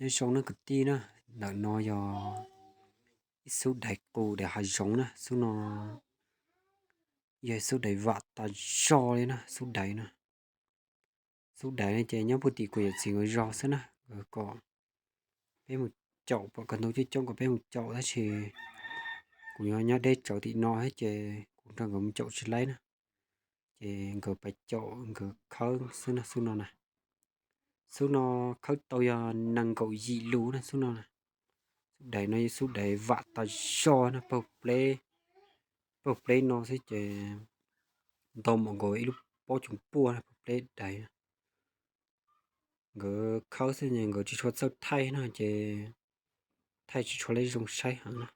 Nyob zoo na kwv tij na, ntawm no yog ib xub daiv qus daiv hav zoov na, xub no yog ib xub daiv vam tas zog li na, xub daiv na. Xub daiv no ces nyob puag tim kuv yawm txiv nkawd zos xwb na, nkawd kom peb mus caum, pom kawg ntau coob coob kom peb mus caum tab sis kuv nyob nyob deb tsawv tim no thiab ces kuv nrog nkawd mus caum tsis laib na. Ces nkawd pais caum nkawd khawb xwb na, xub no na. Xub no khawb tau yog nees nkaum yim lus na xub no na. Xub daiv no yog xub daiv vam tas zog na, pawg pleb, pawg pleb no xwb ces ntau mam nkaus ib lub pob coom puaj na, pawg pleb daiv. Nkawd khawb xwb nkawd tsis tshua txawj thaij no ces thaij tsis tshua leb zoo saib heev na.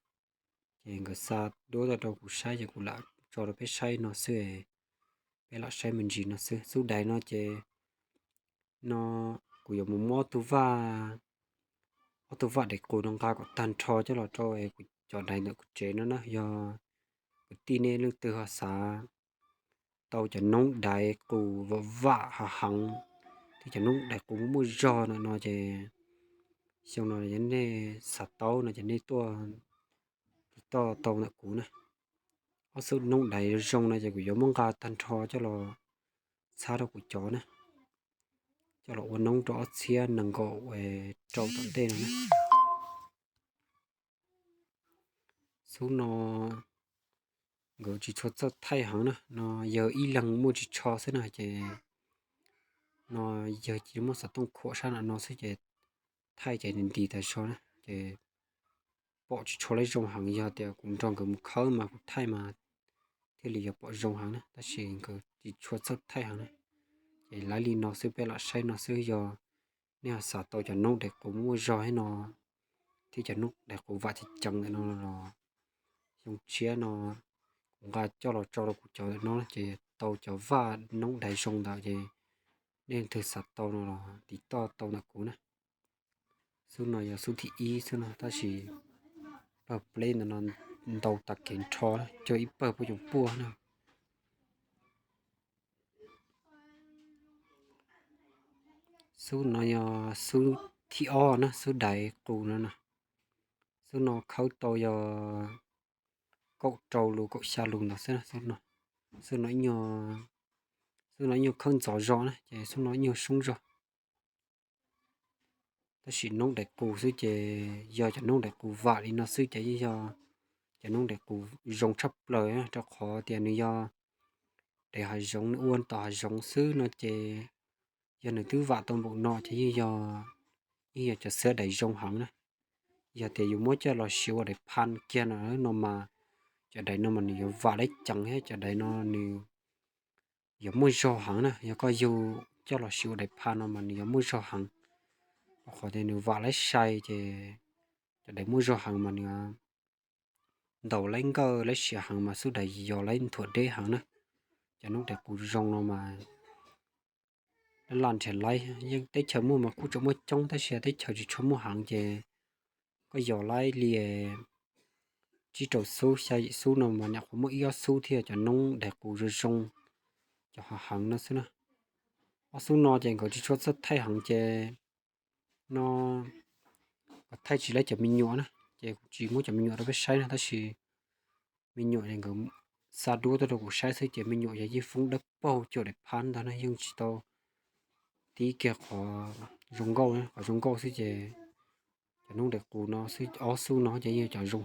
Ces nkawd xa duab tuaj rau kuv saib ces kuv lam tso rau peb saib no xwb, peb lam saib me ntsis no xwb. Xub daiv no ces no kuv yuav mus muab ob tug vaj, ob tug vaj daiv qus no nqa kom tag nrho coj los rau kuv cov daiv ntawm kuv tsev no na. Yog kwv tij nej leej twg ho xav tau cov noob daiv qus vam vam hav heev thiab cov noob daiv qus muaj muaj zog ntawm no ces xyoo no yog nej xav tau no ces nej tuaj tiv toj tau ntawm kuv na. Ob xub noob daiv zoo no ces kuv yuav muab nqa tag nrho coj los txhab rau kuv cov na, coj los ua noob rau ob txhiab nees nkaum rau tom ntej no na. Xub no nkawd tsis tshua txawj thaij heev na, no yog ib leeg muaj ris tsho xwb na ces no yog cia li muaj xov tooj khuam sab nram no xwb ces thaij ces nws nti tas zog na ces pom tsis tshua leb zoo heev. Yog tias kuv nrog nkawd mus khawb mas kuv thaij mas thiaj li yuav pom zoo heev na, tab sis nkawd tsis tshua txawj thaij heev na. Ces lawv li no xwb peb lam saib no xwb, yog nej ho xav tau cov noob daiv qus muaj zog thiab no thiab cov noob daiv qus vam ceev ceev ntawm no los xyoo tshiab no kuv nqa coj los tso rau kuv cov ntawm no ces tau cov vaj noob daiv zoo ntawd ces nej leej twg xav tau no los tiv toj tau ntawm kuv na. Xub no yog xub thib ib xwb no tab sis pawg pleb ntawm no ntau tas kev nrho, cuag ib pawg pob coom puaj na. Xub no yog xub thib ob na, xub daiv qus no na. Xub no khawb tau yog kaum rau lus kaum xya lus ntawd xwb. Xub no, xub no ib nyuag khawb ntxov zog na ces xub no ib nyuag soob zog. Tab sis noob daiv qus xwb ces yog cov noob daiv qus vam li no xwb ces yeej yog cov noob daiv qus zoo tshaj plaws rau qhov tias nws yog daiv hav zoov, nws ua tom hav zoov xwb no ces yog nws twb vam tau npaum no ces yeej yog, yeej yog cov xwb daiv zoo heev na. Yog tias yus muab coj los siv ua daiv pha kiag no no mas cov daiv no mas nws yuav vam lab ceev thiab cov daiv no nws yuav muaj zog heev na. Yog koj yug coj los siv ua daiv pha no mas nws yuav muaj zog heev, rau qhov tias nws vam lab sai ces cov daiv muaj zog heev mas nws ntaus lab nkawj lab siav heev mas xub daiv yos lab nthuav deb heev na. Cov noob daiv qus zoo no mas laj laj nrhiav laib, yeej teb chaws muaj mas kuj tseem muaj coob tab sis teb chaws tsis tshua muaj heev ces koj yos laib li tsib rau xub xya yim xub no mas nyuam qhuav muaj ib ob xub thiab cov noob daiv qus zoo zoo, cov hav heev no xwb na. Ob xub no ces nkawd tsis tshua txawj thaij heev ces no nkawd thaij tsis laib cov me nyuam na, ces kuv tsis muab cov me nyuam rau peb saib na tab sis me nyuam nkawd xa duab tuaj rau kuv saib xwb ces me nyuam yog yeej foob dawb paug cuag daiv pha ntag na, yeej tsis tau tib kiag qhov zoo nkauj, qhov zoo nkauj xwb ces cov noob daiv qus no xwb, ob xub no ces yeej yog cov zoo